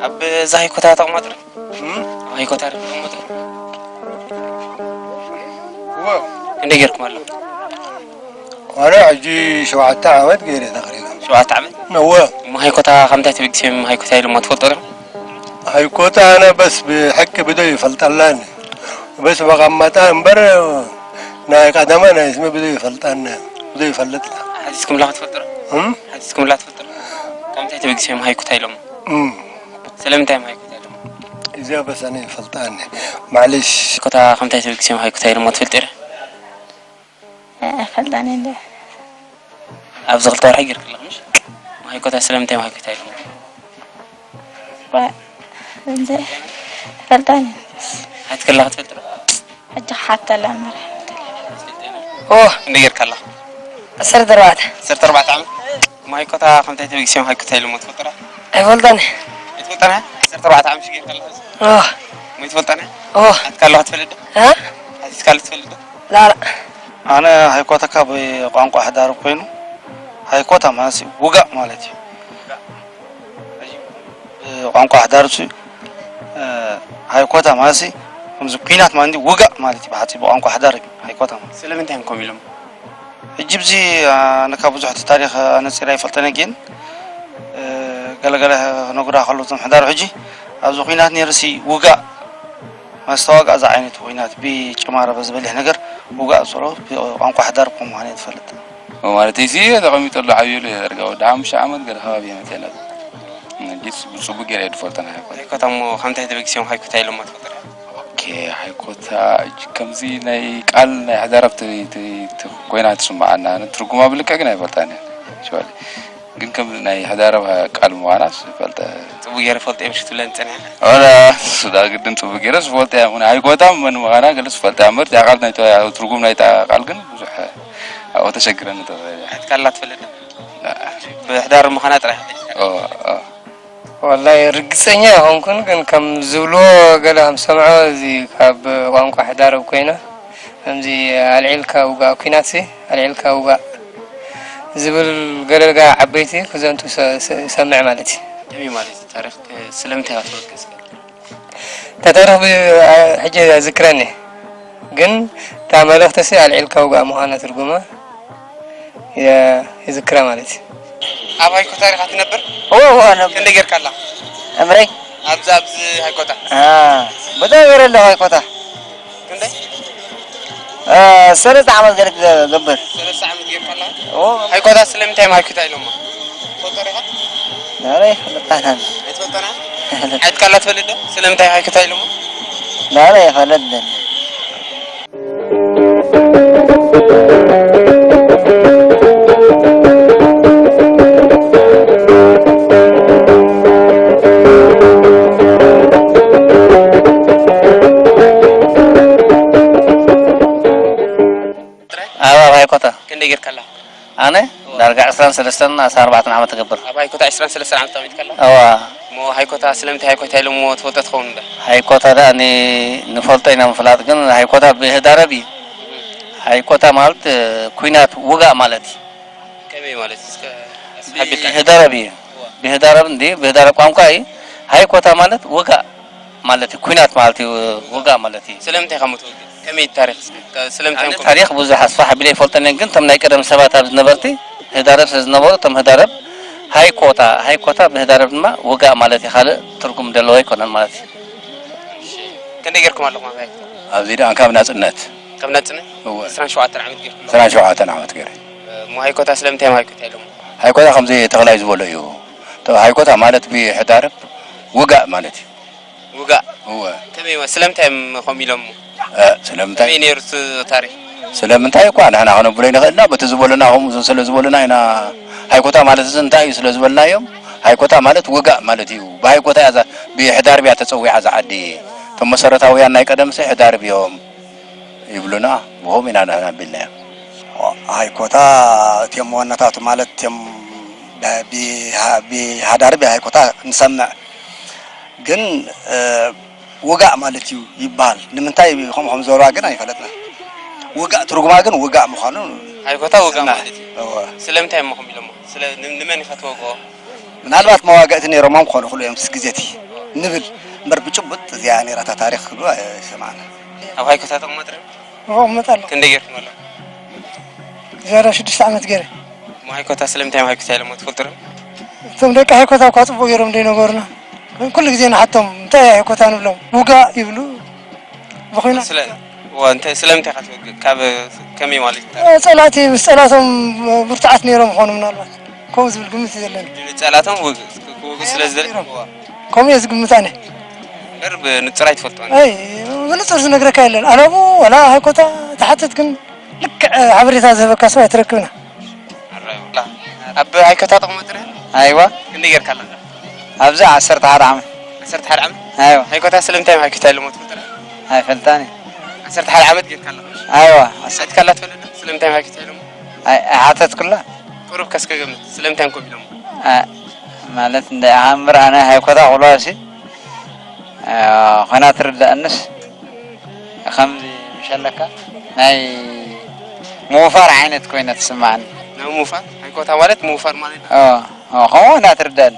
ኣብ እዛ ሃይኮታ ተቐማጥሩ? እም? ኣብ ሃይኮታ ርክቡ እሞ ጥሩ? እወ። ክንደይ ጌርኩም ኣለኹም? ኣነ ሕጂ ሸውዓተ ዓመት ገይረ ተቕሪባ። ሸውዓተ ዓመት? እወ። እሞ ሃይኮታ ከምታይ ተበጊሶም ሃይኮታ ኢሎሞ ትፈልጡ ዶ? ሃይኮታ ኣነ በስ ብሐቂ ብዶ ይፈልጠላን። በስ መቐመጣ እምበር ናይ ቀደማ ናይ ስመ ብዶ ይፈልጠና። ብዶ ይፈልጥና። ሓዚዝኩምላ ክትፈልጡ ዶ? እም? ሓዚዝኩምላ ትፈልጡ ዶ? ከምታይ ተበጊሶም ሃይኮታ ኢሎሞ? እም። ስለምንታይ እዮም ሃይኮታ ኢሎሞ? እዚኣ በስ ኣነ ይፈልጣኒ። ማዕለሽ። ሃይኮታ ከምታይ ተበጊሶም ሃይኮታ ኢሎሞ ትፈልጡ ዶ? ኣይፈልጣን እንደ ኣብዚ ክልተ ወርሒ ጌርክላ ምሽ? ማሃይኮታ ስለምንታይ ማሃይኮታ ኢሎም? ዋ፣ እንደ ኣይፈልጣን። ሓቲ ከላ ክትፈልጥ ዶ? ሕጂ ክሓተላ እምበር። ኦ፣ እንደ ጌርካላ? ዓሰርተ ኣርባዕተ። ዓሰርተ ኣርባዕተ ዓመት? ማሃይኮታ ከምታይ ተበጊሶም ሃይኮታ ኢሎም ትፈልጥ ዶ? ኣይፈልጣን። ኣይትፈልጣን? ዓሰርተ ኣርባዕተ ዓመት ጌርካላ? ኦ። ሞ ይትፈልጣን? ኦ። ሓቲ ከላ ክትፈልጥ ዶ? እ? ሓቲ ከላ ክትፈልጥ ዶ? ላላ። ኣነ ሃይኮታ ካብ ቋንቋ ሕዳር ኮይኑ፣ ሃይኮታ ማለት ውጋእ ማለት እዩ። ቋንቋ ሕዳር እሱ፣ እ፣ ሃይኮታ ማለት ከምዚ ኲናት ማለት ውጋእ ማለት እዩ። ብሓፂር ብቋንቋ ሕዳር እዩ ሃይኮታ ማለት። ስለምንታይ እዮም ከምኡ ኢሎም? ሕጂ ብዚ፣ አ፣ ኣነ ካብ ብዙሕ እቲ ታሪኽ ኣነፂረ ኣይፈልጠን፣ ግን፣ እ፣ ገለገለ ክነግራ ከለዉ እዞም ሕዳር ሕጂ ኣብዚ ኲናት ነይሩሲ ውጋእ መስተዋግኣ ዝዓይነቱ ኲናት ብጭማረ በዝበሊሕ ነገር ውጋእ ዝጸልኦ ብቋንቋ ሕዳር ከም ምዃኑ እየ ዝፈልጥ። ማለት እዚ ተቐሚጠሉ ዓብየሉ እየ ዳርጋ ወዲ ሓሙሽተ ዓመት ገለ ከባቢ እየ መፅአ ነበር። እንዲስ ብፅቡቅ ገይረ እየ ዝፈልጦ ናይ ሃይኮታ። ሃይኮታ እሞ ከምታይ ተበጊሶም ሃይኮታ ኢሎሞ ትፈልጡ ዶ? ኦኬ፣ ሃይኮታ እጅ ከምዚ ናይ ቃል ናይ ሕዳር ኣብቲ እቲ ኮይና ትስምዓና። ኣነ ትርጉማ ብልክዕ ግን ኣይፈልጣን እየ። ኣክቹዋሊ ግን ከም ናይ ሕዳር ቃል ምዃናስ ፈልጠ። ጽቡቅ ገይረ ፈልጠ እየ ምሽ ክትብለኒ ጸኒሕካ? ኣረ፣ እሱ ዳ ግድን ጽቡቅ ገይረ ዝፈልጠ እያ። ምኽንያቱ ኣይጎታም መን ምዃና ገለ ዝፈልጠ እያ እምበር፣ እዚኣ ቃል ናይታ፣ ትርጉም ናይታ ቃል ግን ብዙሕ ኣብኡ ተሸግረኒ ተኽእል እያ። ኣትካላ ትፈልጥ? ላ። ብሕዳር ምዃና ጥራሕ? ኦ፣ ኦ። ወላሂ ርግጸኛ ኣይኮንኩን፣ ግን ከም ዝብልዎ ገለ ከም ሰምዖ እዚ ካብ ቋንቋ ሕዳር ኮይና፣ ከምዚ ኣልዒልካ ውጋእ ኲናትሲ፣ ኣልዒልካ ውጋእ ዝብል ገለልጋ ዓበይቲ ክዘንቱ ሰ-፣ ሰ-፣ ይሰምዕ ማለት እዩ። ከመይ ማለት እዩ? ታሪኽ ከ-፣ ስለምንታይ ኢኻ ትፈልጥ እስከ? እታ ታሪኽ ብ-፣ ኣ-፣ ሕጂ ኣይዝክረን እየ። ግን እታ መልእኽትሲ ኣልዒልካ ውጋእ ምዃና ትርጉማ የ-፣ ይዝክራ ማለት እዩ። ኣብ ሃይኮታ ኢኻ ትነብር? እወ፣ እወ፣ እነብር። ክንደይ ጌርካ ኣላ? እምረይ? ኣብዚ፣ ኣብዚ ሃይኮታ? አ፣ ብጣዕሚ ገይረ ኣለኹ ሃይኮታ። ክንደይ? አ፣ ሰለስተ ዓመት ገለ ክገብር። ሰለስተ ዓመት ጌርካ ኣላ? እወ። ሃይኮታ ስለምንታይ እዮም ሃይኮታ ኢሎማ? ትፈልጦ ዲኻ? ኣረ፣ ኣይፈልጣን። ኣይትፈልጦን? ሓይትካላ ትፈልጥ ዶ? ስለምንታይ ሃይኮታ ኢሎማ? ኣረ፣ ኣይፈልጥን። ኣብ፣ ኣብ ሃይኮታ። ክንደይ ጌርካ ኣለኻ? ኣነ? እዋ። ዳርጋ ዕስራን ሰለስተን፣ ዓሰርተ ኣርባዕተን ዓመት ትገብር። ኣብ ሃይኮታ ዕስራን ሰለስተን ዓመት ተቐሚጥካ ኣለኻ? እዋ። እሞ ሃይኮታ ስለምንታይ ሃይኮታ ኢሎሞ ትፈልጦ ትኸውን እምበር? ሃይኮታ ደኣ ኒ-፣ ንፈልጦ ኢና ምፍላጥ፣ ግን ሃይኮታ ብህዳረብ እዩ። ሃይኮታ ማለት፣ እ፣ ኲናት ውጋእ ማለት እዩ። ከመይ ማለት? እስከ ኣስሓቢልካ። ብህዳረብ እዩ። እዋ። ብህዳረብ እንዲ፣ ብህዳረብ ቋንቋ እዩ። ሃይኮታ ማለት ውጋእ ማለት እዩ። ኲናት ማለት እዩ፣ ውጋእ ማለት እዩ። ስለምንታይ ኢኻ እሞ ትወግእ? ከመይ ታሪኽ እስከ? ከ-፣ ስለምንታይ ኣነ ኮም-፣ ታሪኽ ብዙሕ ኣስፋሕ ኣቢለ ኣይፈልጦን እየ፣ ግን እቶም ናይ ቀደም ሰባት ኣብ ዝነበርቲ ህዳረብ ስለ ዝነበሩ፣ እቶም ህዳረብ ሃይኮታ፣ ሃይኮታ ብህዳረብ ድማ ውጋእ ማለት እዩ፣ ካልእ ትርጉም ዘለዎ ኣይኮነን ማለት እዩ። እሺ። ክንደይ ጌርኩም ኣለኹም ኣብ ሃይኮታ? ኣብዚ ደኣ ካብ ናጽነት። ካብ ናጽነት? እወ። ዕስራን ሸውዓተን ዓመት ጌርኩም ኣለኹም? ዕስራን ሸውዓተን ዓመት ገይረ። እሞ ሃይኮታ ስለምንታይ እዮም ሃይኮታ ኢሎሞ? ሃይኮታ ከምዚ ተኽላይ ዝበሎ እዩ። ተ-፣ ሃይኮታ ማለት ብሕዳርብ ውጋእ ማለት እዩ። ውጋእ? እወ። ከመይ ማለት? ስለምንታይ እዮም ከምኡ ኢሎሞ? እ፣ ስለምንታይ? ከመይ ነይሩ እቲ ታሪኽ? ስለምንታይ እኳ ንሕና ክነብሎ ይንኽእል ኢና፣ በቲ ዝበሉና፣ ከምኡ ስለ ዝበሉና ኢና። ሃይኮታ ማለት እዚ እንታይ እዩ ስለ ዝበልናዮም፣ ሃይኮታ ማለት ውጋእ ማለት እዩ። ብሃይኮታ እያ እዛ፣ ብሕዳርብ እያ ተጸዊዓ እዛ ዓዲ። እቶም መሰረታውያን ናይ ቀደምሲ ሕዳርብ እዮም ይብሉና፣ ብኸምኡ ኢና ንሕና ኣቢልናዮ። ሃይኮታ እቲኦም ዋናታቱ ማለት እቲኦም ብ-፣ ብሃ-፣ ብሃዳርብ ሃይኮታ ንሰምዕ። ግን፣ እ፣ ውጋእ ማለት እዩ ይበሃል። ንምንታይ ከምኡ ከም ዝበልዋ ግን ኣይፈለጥናን። ውጋእ ትርጉማ ግን ውጋእ ምዃኑ ሃይኮታ ውጋእ ሰማዕ። ማለት እዩ። እወ። ስለምንታይ እሞ ከምኡ ኢሎሞ? ስለ ን-፣ ንመን ኢኻ ትወግኦ? ምናልባት መዋግእቲ ነይሮሞም ክኾኑ ይኽእሉ እዮም፣ ምስ ግዜ እቲ ንብል እምበር፣ ብጭቡጥ እዚኣ ነይራታ ታሪኽ ክብሉ ኣይሰማዕና። ኣብ ሃይኮታ ተቐመጥሪ? እቕመጥ ኣለኹ። ክንደይ ጌርኩም ኣለኹ? ዝያዳ ሽዱሽተ ዓመት ገይረ። እሞ ሃይኮታ ስለምንታይ እዮም ሃይኮታ ኢሎሞ ትፈልጡ ዶ? እቶም ደቂ ሃይኮታ እኳ ጽቡቕ ገይሮም ዘይነገሩና። ኩሉ ግዜ ንሓቶም፣ እንታይ እያ ሃይኮታ ንብሎም። ውጋእ ይብሉ። ብኹናት ስለ-፣ ዋ፣ እንታይ፣ ስለምንታይ ኢኻ ትወግእ? ካብ ከመይ ማለት እዩ? እ፣ ጸላእቲ፣ ምስ ጸላእቶም ብርቱዓት ነይሮም ይኾኑ ምናልባት። ከምኡ ዝብል ግምት እዩ ዘለኒ። ንጸላእቶም ውግ-፣ ክወግኡ ስለ ዝደለ-፣ ነይሮም። ዋ። ከምኡ እየ ዝግምት ኣነ። እምበር ብንጹር ኣይትፈልጦን። ኣይ፣ ብንጹር ዝነግረካ የለን። ኣለቡ፣ ዋላ ሃይኮታ ትሓትት ግን ልክዕ ሓበሬታ ዝህበካ ሰብ ኣይትረክብና። ኣራይ፣ ዋላ። ኣብ ሃይኮታ ተቐመጥሪ? ኣይዋ። ክንደይ ጌርካ ኣለኻ? ኣብዚ ዓሰርተ ሓደ ዓመት። ዓሰርተ ሓደ ዓመት? ኣይዋ። ሃይኮታ ስለምንታይ እዮም ሃይኮታ ኢሎሞ ትፈልጥ ዶ? ኣይፈልጣን እየ። ዓሰርተ ሓደ ዓመት ጌርካ ኣለኻ? ኣይዋ። ሓቲትካላ ትፈልጥ ዶ? ስለምንታይ እዮም ሃይኮታ ኢሎሞ? ኣይ-፣ ኣይሓተትኩላ። ቁሩብ ከስከ ገምት። ስለምንታይ እዮም ከምኡ ኢሎሞ? ኣ-፣ ማለት እንደ ኣምር ኣነ ሃይኮታ ቁልዋሲ፣ ኣ፣ ኾና ትርዳእንስ፣ ከምዚ ምሸለካ ናይ ምውፋር ዓይነት ኮይነ ትስማዓኒ። ናይ ምውፋር? ሃይኮታ ማለት ምውፋር ማለት? ኦ፣ ኦ፣ ከምኡ ኾና ትርዳእኒ።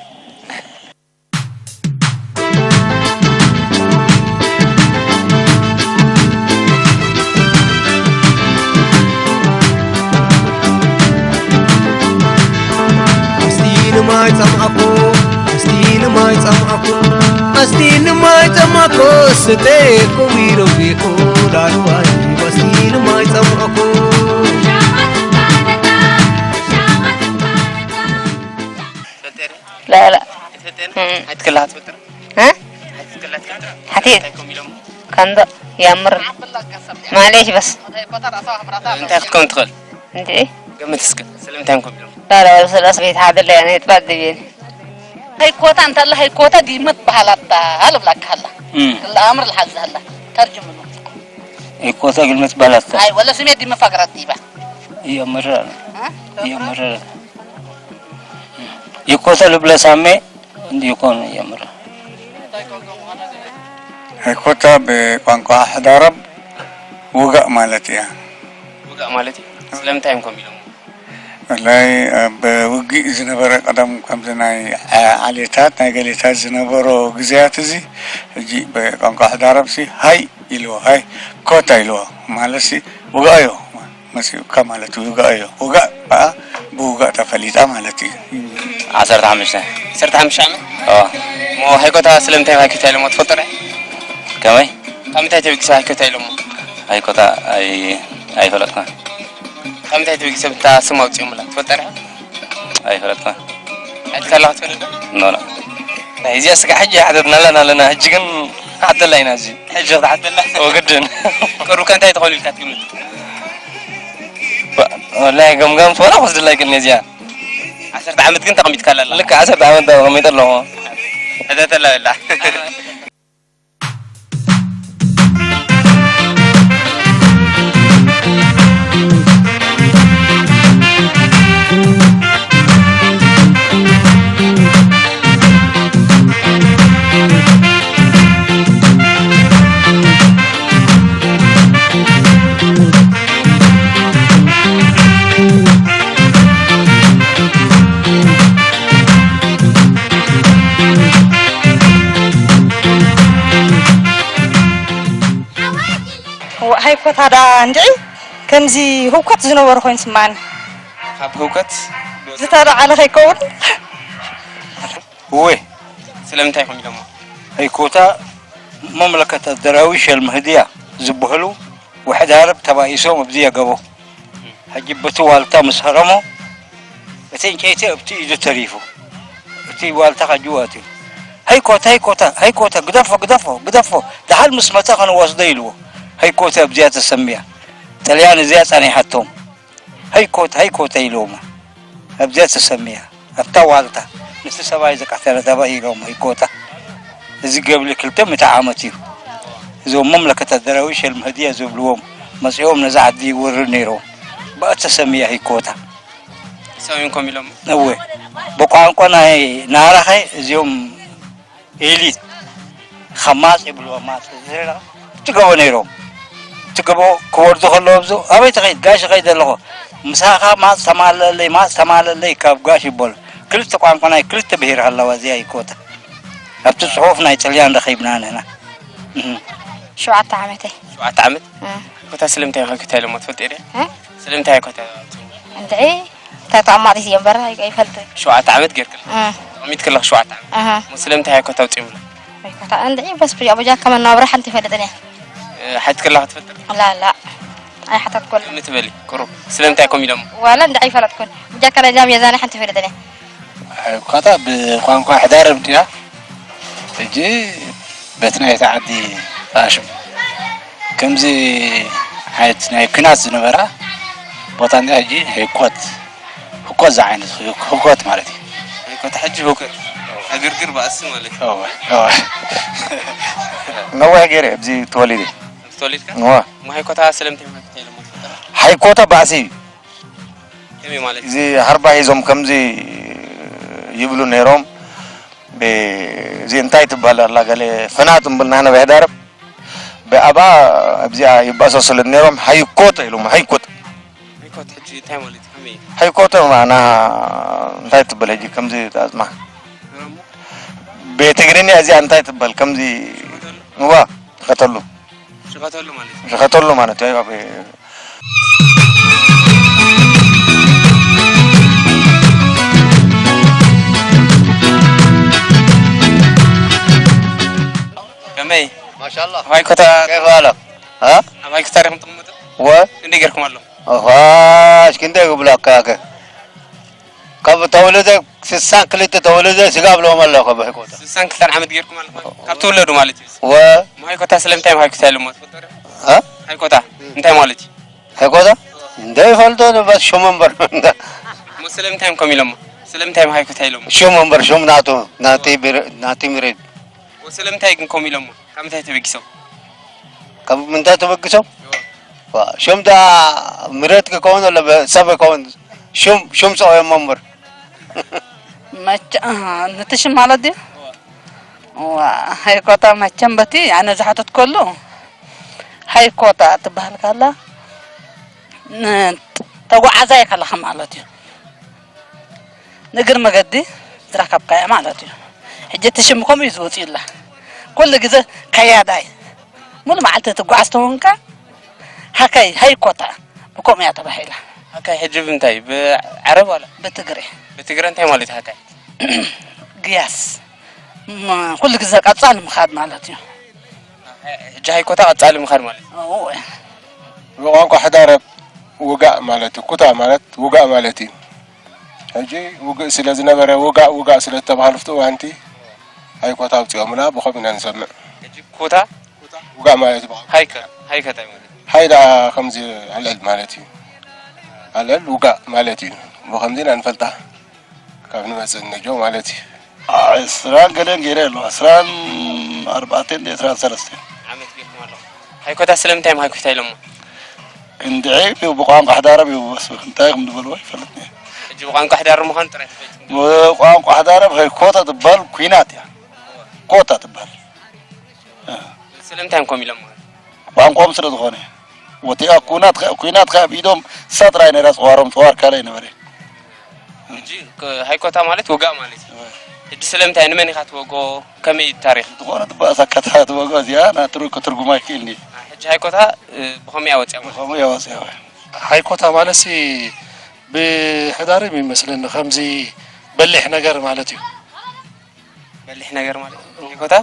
ኣስቲ ንማይ ጸምኣኮ፣ ኣስቲ ንማይ ጸምኣኮ፣ ኣስቲ ንማይ ጸምኣኮ፣ ስተ ኮዊሮ ቢኮ ዳርዋይ፣ ኣስቲ ንማይ ጸምኣኮ። لا، لا. ኣይትፈልጥን? እም። ኣይትክላ ትፈልጥን? እ? ኣይትክላ ትፈልጥን? ሓቲት። እንታይ ኮም ኢሎም? ከምዶ የምር። ማሌሽ በስ። እንታይ ክትከውን ትኽእል? እንዴ? ገምት እስከ። ስለምንታይ እዮም ኮም ኢሎም? لا، لا، ولا سلاس بيت حاضر لي، أنا يتبدل بيني. هاي كوتا، أنت الله هاي كوتا دي مت بحالات، هلا بلاك هلا. እም። الأمر الحز هلا. ترجم له. ይኮታ ግልመት ባላታ። هاي ولا سميت دي مفقرات دي بقى. የምር። እ? የምር። ይኮታ ልብለ ሳሜ እንዲ ይኮን የምር። ሃይኮታ ብቋንቋ ሕዳረብ ውጋእ ማለት እያ። ውጋእ ማለት እዩ። ስለምንታይ እዮም ኮም ኢሎም? ወላይ ኣብ ውግእ ዝነበረ ቀደም ከምዚ ናይ ዓ-፣ ዓሌታት ናይ ገሌታት ዝነበሮ ግዜያት እዚ፣ ሕጂ ብቋንቋ ሕዳረብሲ ሃይ ኢልዎ፣ ሃይ ኮታ ኢልዎ። ማለትሲ ውጋእዮ። መጺኡካ ማለት እዩ። ውጋእ እዩ። ውጋእ ከኣ ብውጋእ ተፈሊጣ ማለት እዩ። ዓሰርተ ሓሙሽተ። ዓሰርተ ሓሙሽተ ዓመት? እዎ። እሞ ሃይኮታ ስለምንታይ ሃይኮታ ኢሎሞ ትፈልጦ ዶ? ከመይ? ካብ ምንታይ ተበጊሳ ሃይኮታ ኢሎሞ? ሃይኮታ ኣይ-፣ ኣይፈለጥኩን። ካብ ምንታይ ተበጊሰ ብታ ስም ኣውጺኦምላ? ትፈልጦ ዶ? ኣይፈለጥኩን። ኣይትካላ ክትፈልጥ ዶ? ኖ፣ ኖ። ናይ እዚኣ ስጋ ሕጂ ኣይሓተትናላን ኣለና። ሕጂ ግን ክሓተላ ኢና እዚ። ሕጂ ክትሓተላ? ኦ፣ ግድን። ቅሩብ ከ እንታይ ትኾን ኢልካ ትግምት? ባ-፣ ወላሂ ገምጋም ትኾና ክወስድላ ይክእል እዚኣ። ዓሰርተ ዓመት ግን ተቐሚጥካላ ኣላ። ልክዕ ዓሰርተ ዓመት ተቐሚጠ ኣለኹ። ሕተተላ በላ። ሃይኮታ ደኣ እንድዒ ከምዚ ህውከት ዝነበረ ኮይኑ ስምዓኒ። ካብ ህውከት? ዝተለዓለ ከይከውን። እወ። ስለምንታይ ኮን ኢሎሞ? ሃይኮታ መምለከት ኣደራዊሽ ኣልመህድያ ዝበሃሉ ውሕድ ዓረብ ተባኢሶም ኣብዚ የገቦ። ሕጂ በቲ ዋልታ ምስ ሃረሞ፣ እቲ ዕንጨይቲ ኣብቲ ኢዱ ተሪፉ። እቲ ዋልታ ካጅኡ ኣትዩ። "ሃይኮታ፣ ሃይኮታ፣ ሃይኮታ፣ ግደፎ፣ ግደፎ፣ ግደፎ፣ ደሓር ምስ መጸ ክንወስዶ" ኢልዎ። ሃይኮታ ኣብዚኣ ተሰምያ። ጥልያን እዚኣ ጸኒሓቶም። "ሃይኮታ፣ ሃይኮታ" ኢልዎም። ኣብዚኣ ተሰምያ። ኣብታ ዋልታ ምስቲ ሰብኣይ ዝቀተለ ተባሂሎም ሃይኮታ። እዚ ገብሊ ክልተ ሚእቲ ዓመት እዩ። እዞም መምለከት ኣደራዊሽ ኣልመህድያ ዝብልዎም መጺኦም ነዛ ዓዲ ይወርር ነይሮም። ብኣ ተሰምያ ሃይኮታ። ሰሚንኮም ኢሎም? እወ። ብቋንቋ ናይ ናራኸ እዚኦም ኤሊት ኸማጽ ይብልዎ፣ ማጽ ዝረራ ትገቦ ነይሮም። ትገቦ ክወርዱ ከለዉ፣ "ኣብዚ ኣበይ ትኸይድ? ጋሽ እኸይድ ኣለኹ። ምሳኻ ማጽ ተማለለይ፣ ማጽ ተማለለይ" ካብ ጋሽ ይበሉ። ክልተ ቋንቋ ናይ ክልተ ብሄር ኣለዋ እዚኣ ይኮታ። ኣብቲ ጽሑፍ ናይ ጥልያን ረኺብና ንሕና። እህ። ሸውዓተ ዓመተይ። ሸውዓተ ዓመት? እ። ኮታ ስለምንታይ ከኪታ ኢሎሞ ትፈልጢ ዲያ? እ? ስለምንታይ ኮታ? እንድዒ፣ እንታይ ተቐማጢት እየ እምበር ኣይ-፣ ኣይፈልጥን። ሸውዓተ ዓመት ጌርክላ? እ። ተቐሚጥክላ ሸውዓተ ዓመት? ኣሃ። እሞ ስለምንታይ ኮታ ኣውጺኦምላ? ኣይ ኮታ፣ እንድዒ፣ በስ ብጃ-፣ በጃካ መናብራ ሓንቲ ኣይፈልጥን እየ። እ፣ ሓቲትክላ ክትፈልጥ? ላ፣ ላ። ኣይሓተትኩን። ምትበሊ፣ ቁሩብ። ስለምንታይ ኮም ኢሎም? ዋላ እንድዒ ኣይፈለጥኩን። በጃካ ናይ ጃም የዛኒ ሓንቲ ኣይፈልጥን እየ። ኮታ ብቋንቋ ሕዳርብ ድያ? ሕጂ በቲ ናይቲ ዓዲ ፋሽም ከምዚ ዓይነት ናይ ኲናት ዝነበራ ቦታ እንድያ። ሕጂ ህኮት፣ ህኮት ዝዓይነት ህኮት ማለት እዩ። ህኮት ሕጂ ህኮት ዕግርግር ባእሲ ማለት እዩ። እወ፣ እወ። ነዊሕ ገይረ ኣብዚ ተወሊደ። ተወሊድካ? እወ። እሞ ሃይኮታ ስለምንታይ ሃይኮታ ኢሎሞ ዝፈጠራ? ሃይኮታ ባእሲ እዩ። ከመይ ማለት? እዚ ሃርባ ሒዞም ከምዚ ይብሉ ነይሮም። ብ-፣ እዚ እንታይ ትበሃል ኣላ ገለ ፈናጥ እምብል ናህና ብሕዳርብ ብኣባ ኣብዚኣ ይባሰሱለት ነይሮም። ሃይኮት ኢሎም፣ ሃይኮት። ሃይኮት ሕጂ እንታይ ማለት እዩ? ከመይ እዩ? ሃይኮት ማና እንታይ ትበል ሕጂ ከምዚ ኣጽማ? ብትግርኛ እዚኣ እንታይ ትበል ከምዚ? ዋ፣ ሸኸተሉ። ሸኸተሉ ማለት እዩ። ሸኸተሉ ማለት እዩ። ኣብ ከመይ? ማሻላ። ኣብ ሃይኮታ ከይፍ ሓለክ? እ? ኣብ ሃይኮታ ዲኹም ትቕመጡ? ወ? ክንደይ ጌርኩም ኣለኹም? እኳ፣ እሽ ክንደይ ክብለካ ከ? ካብ ተወለደ ስሳን ክልተ ተወለደ ስጋ ብለዎም ኣለኹ ኣብ ሃይኮታ። ስሳን ክልተን ዓመት ጌርኩም ኣለኹም? ካብ ትውለዱ ማለት እዩ። ወ? እሞ ሃይኮታ ስለምንታይ እዮም ሃይኮታ ኢሎሞ ትፈልጡ ዶ? እ? ሃይኮታ እንታይ ማለት እዩ? ሃይኮታ? እንደ ይፈልጦ ዶ በስ ሽሙ እምበር። እሞ ስለምንታይ እዮም ከም ኢሎሞ? ስለምንታይ እዮም ሃይኮታ ኢሎሞ? ሽሙ እምበር ሽሙ ናቱ፣ ናቲ ብር-፣ ናቲ ምሬድ። እሞ ስለምንታይ ግን ከም ኢሎሞ? ካብ ምንታይ ተበጊሶም? ካብ ምንታይ ተበጊሶም? ዋ፣ ሽም ደኣ ምሬት ክኸውን ኣለዎ፣ ሰብ ክኸውን። ሽም፣ ሽም ጽውዕሞ እምበር። መቸ-፣ ኣሃ፣ ነቲ ሽም ማለት ድዩ? ዋ፣ ሃይኮታ መቸም በቲ ኣነ ዝሓተትከሉ፣ ሃይኮታ ትበሃል ካላ፣ ን-፣ ተጓዓዛይ ካላኻ ማለት እዩ። ንእግሪ መገዲ ዝረከብካያ ማለት እዩ። ሕጂ እቲ ሽም ከምኡ እዩ ዝወፅኡላ። ኩሉ ግዜ ከያዳይ፣ ሙሉ መዓልቲ ትጓዓዝ ተኾንካ፣ ሃከይ፣ ሃይኮታ፣ ብከምኡ እያ ተባሂላ። ሃካይ ሕጂ ብምንታይ? ብዓረብ ዋላ? ብትግሬ። ብትግረ እንታይ ማለት እዩ ሃካይ? ግያስ። ም-፣ ኩሉ ግዜ ቀጻሊ ምኻድ ማለት እዩ። ሕጂ ሃይኮታ ቀጻሊ ምኻድ ማለት እዩ። እወ። ብቋንቋ ሕዳረብ ውጋእ ማለት እዩ። ኩታ ማለት ውጋእ ማለት እዩ። ሕጂ ውግእ ስለ ዝነበረ ውጋእ ውጋእ ስለ ዝተባህሉ ኣብቲ እዋንቲ ሃይኮታ ኣውጺኦምላ ብኸምኡ ኢና ንሰምዕ። ሕጂ ኩታ? ኩታ ውጋእ ማለት እዩ። ሃይከ? ሃይከ እንታይ ማለት እዩ? ሃይ ደኣ ከምዚ ኣልዕል ማለት እዩ። ኣልዕል ውጋእ ማለት እዩ። ብኸምዚ ኢና ንፈልጣ። ካብ ንመጽእ ነጆ ማለት እዩ። ዓ-፣ ዕስራን ገለን ገይረ ኣሎ። ዕስራን ኣርባዕተን ድየ ዕስራን ሰለስተን። ዓመት ጌርኩም ኣለኹም። ሃይኮታ ስለምንታይ እዮም ሃይኮታ ኢሎሞ? እንድዒ ብቋንቋ ሕዳረብ እዩ። በስ እንታይ ከም ዝበልዎ ይፈልጥ እየ። ሕጂ ብቋንቋ ሕዳር ምዃኑ ጥራይ ትፈልጡ? ብቋንቋ ሕዳረብ ሃይኮታ ትበሃል ኲናት እያ። ኮታ ትበሃል። ስለምንታይ እዮም ከምኡ ኢሎሞ? ቋንቋኦም ስለ ዝኾነ። ወቲኣ ኩናት ከ-፣ ኩናት ከ ኣብ ኢዶም እሳ ጥራይ ነይራ ጽዋሮም፣ ጽዋር ካልእ ኣይነበረ። ሕጂ ከ-፣ ሃይኮታ ማለት ውጋእ ማለት እዩ። እወ። ሕጂ ስለምንታይ ንመን ኢኻ ትወግኦ? ከመይ እዩ ታሪኽ? ዝኾነ ትበኣስ ኣካታ ትወግኦ እዚኣ ናትሩ ክትርጉማ ይክእል እንዲ። ሕጂ ሃይኮታ፣ እ፣ ብኸመይ ኣወጽያ ማለት? ብኸመይ ኣወጽያ ወይ? ሃይኮታ ማለትሲ ብሕዳርም ይመስለኒ ከምዚ በሊሕ ነገር ማለት እዩ። በሊሕ ነገር ማለት እዩ። ሃይኮታ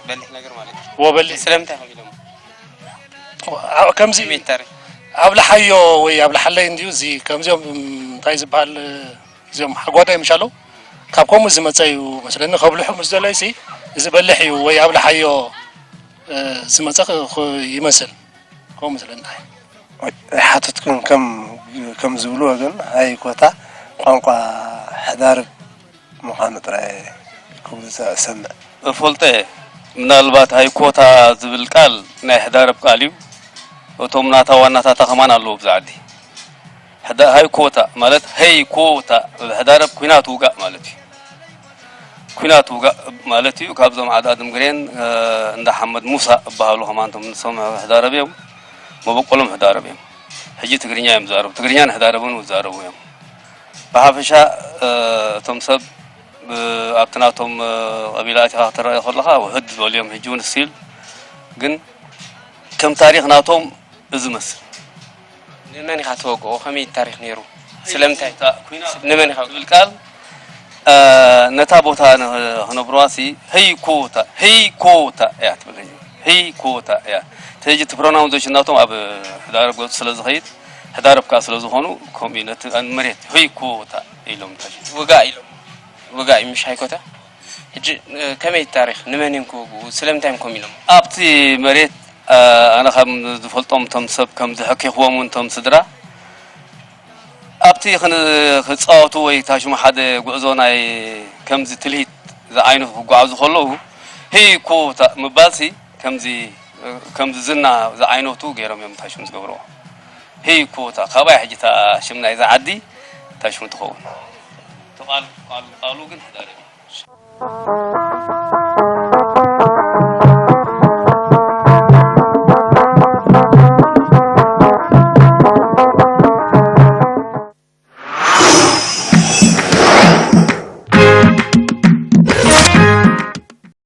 በሊሕ ነገር ማለት እዩ። ወበሊሕ። ስለምንታይ ከም ኢሎም? ዋ-፣ ከምዚ ስሜት ታሪኽ። ኣብልሓዮ ወይ ኣብልሓለይ እንድዩ እዚ ከምዚኦም እንታይ ዝበሃል እዚኦም ሓጓዳይ ምሽ ኣለዉ ካብ ከምኡ ዝመጸ እዩ መስለኒ። ከብልሑ ምስ ደለይሲ እዚ በሊሕ እዩ ወይ ኣብልሓዮ፣ እ፣ ዝመጸ ክ-፣ ክ-፣ ይመስል። ከምኡ መስለኒ። ኣይሓተትኩን ከም፣ ከም ዝብልዎ ግን ሃይኮታ ቋንቋ ሕዳርብ ምዃኑ ጥራይ ክብሉ እሰምዕ። እፈልጦ እየ። ምናልባት ሃይኮታ ዝብል ቃል ናይ ሕዳርብ ቃል እዩ። እቶም ናታ ዋናታታ ከማን ኣለዉ ብዛ ዓዲ። ሕዳ-፣ ሃይኮታ ማለት፣ ሀይኮታ፣ ሕዳረብ ኲናት ውጋእ ማለት እዩ። ኲናት ውጋእ ማለት እዩ። ካብዞም ዓዳድም ግሬን፣ እ፣ እንዳ ሓመድ ሙሳ እበሃሉ ከማን እቶም ንሶም ሕዳረብ እዮም። መበቆሎም ሕዳረብ እዮም። ሕጂ ትግርኛ እዮም ዝዛረቡ። ትግርኛን ሕዳረብን ይዛረቡ እዮም። ብሓፈሻ፣ እቶም ሰብ ኣብቲ ናቶም ቀቢላ ኣቲኻ ክትረአ ከለኻ ውህድ ዝበልዮም ሕጂ እውን ስቲል ግን ከም ታሪኽ ናቶም እዚ መስል። ንመን ኢኻ ትወግኦ? ከመይ ታሪኽ ነይሩ? ስለምንታይ? ንመን ኢኻ? ዝብል ቃል ነታ ቦታ ክነብርዋ ሲ ህይ ኮታ ህይ ኮታ እያ ትብል። ህይ ኮታ እያ። ሕጂ እቲ ፕሮናውንሴሽን ናቶም ኣብ ሕዳረብ ገፁ ስለ ዝኸይድ ሕዳረብ ከዓ ስለ ዝኾኑ ከምኡ እዩ ነቲ መሬት ህይ ኮታ ኢሎም ተሽ ውጋእ ኢሎም ውጋእ እዩ ምሽ ሃይኮታ። ሕጂ ከመይ ታሪኽ ንመን እዮም ክወግኡ? ስለምንታይ እዮም ከምኡ ኢሎም? ኣብቲ መሬት ኣነ ከም ዝፈልጦም እቶም ሰብ ከም ዝሐኬኽዎም እውን እቶም ስድራ ኣብቲ ክን- ክፃወቱ ወይ ታሽሙ ሓደ ጉዕዞ ናይ ከምዚ ትልሂት ዝዓይነቱ ክጓዓዙ ከለዉ ህይ ኮታ ምባልሲ ከምዚ ከምዚ ዝና ዝዓይነቱ ገይሮም እዮም ታሽሙ ዝገብርዎ። ህይ ኮታ ካባይ ሕጂ እታ ሽም ናይዛ ዓዲ ታሽሙ ትኸውን። ተቓል- ቃሉ ቃሉ ግን ተዛረቢ።